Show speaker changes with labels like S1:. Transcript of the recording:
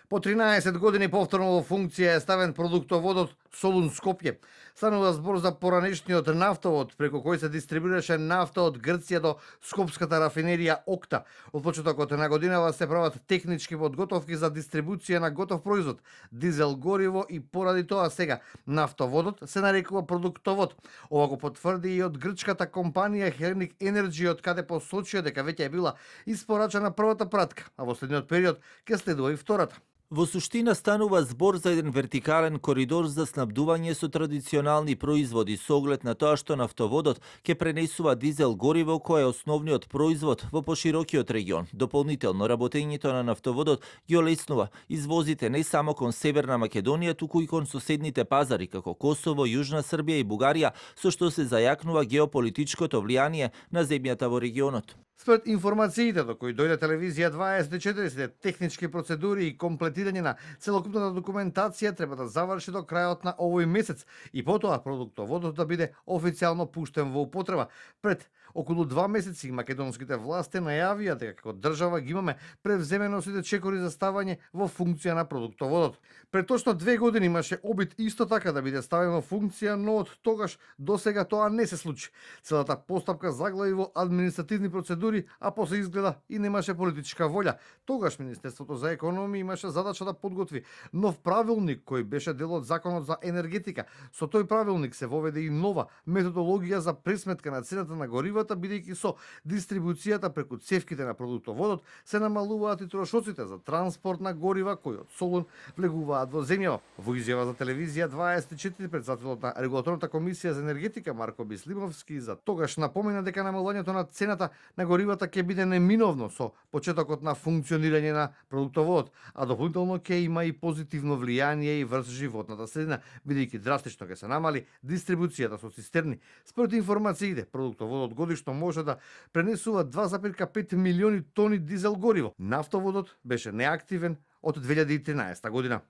S1: По 13 години повторно во функција е ставен продуктоводот Солун Скопје. Станува збор за поранешниот нафтовод преку кој се дистрибуираше нафта од Грција до скопската рафинерија Окта. Од почетокот на годинава се прават технички подготовки за дистрибуција на готов производ, дизел гориво и поради тоа сега нафтоводот се нарекува продуктовод. Ова го потврди и од грчката компанија Hellenic Energy, од каде посочија дека веќе е била испорачана првата пратка, а во следниот период ќе следува и втората.
S2: Во суштина станува збор за еден вертикален коридор за снабдување со традиционални производи со оглед на тоа што нафтоводот ќе пренесува дизел гориво кој е основниот производ во поширокиот регион. Дополнително работењето на нафтоводот ги олеснува извозите не само кон Северна Македонија, туку и кон соседните пазари како Косово, Јужна Србија и Бугарија, со што се зајакнува геополитичкото влијание на земјата во регионот.
S1: Според информациите до кои дојде телевизија 24, технички процедури и комплетирање на целокупната документација треба да заврши до крајот на овој месец и потоа продуктоводот да биде официјално пуштен во употреба. Пред околу 2 месеци македонските власти најавија дека како држава ги имаме превземено сите чекори за ставање во функција на продуктоводот. Пред точно 2 години имаше обид исто така да биде ставен во функција, но од тогаш до сега тоа не се случи. Целата постапка заглави во административни процедури, а после изгледа и немаше политичка волја. Тогаш Министерството за економија имаше задача да подготви нов правилник кој беше дел од Законот за енергетика. Со тој правилник се воведе и нова методологија за пресметка на цената на горивата, бидејќи со дистрибуцијата преку цевките на продуктоводот се намалуваат и трошоците за транспорт на горива кои од Солун влегуваат во земјава. Во изјава за телевизија 24 председателот на регулаторната комисија за енергетика Марко Бислимовски за тогаш напомена дека намалувањето на цената на горивата ќе биде неминовно со почетокот на функционирање на продуктоводот, а дополнително ќе има и позитивно влијание и врз животната средина, бидејќи драстично ќе се намали дистрибуцијата со цистерни. Според информациите, продуктоводот годишно може да пренесува 2,5 милиони тони дизел гориво. Нафтоводот беше неактивен од 2013 година.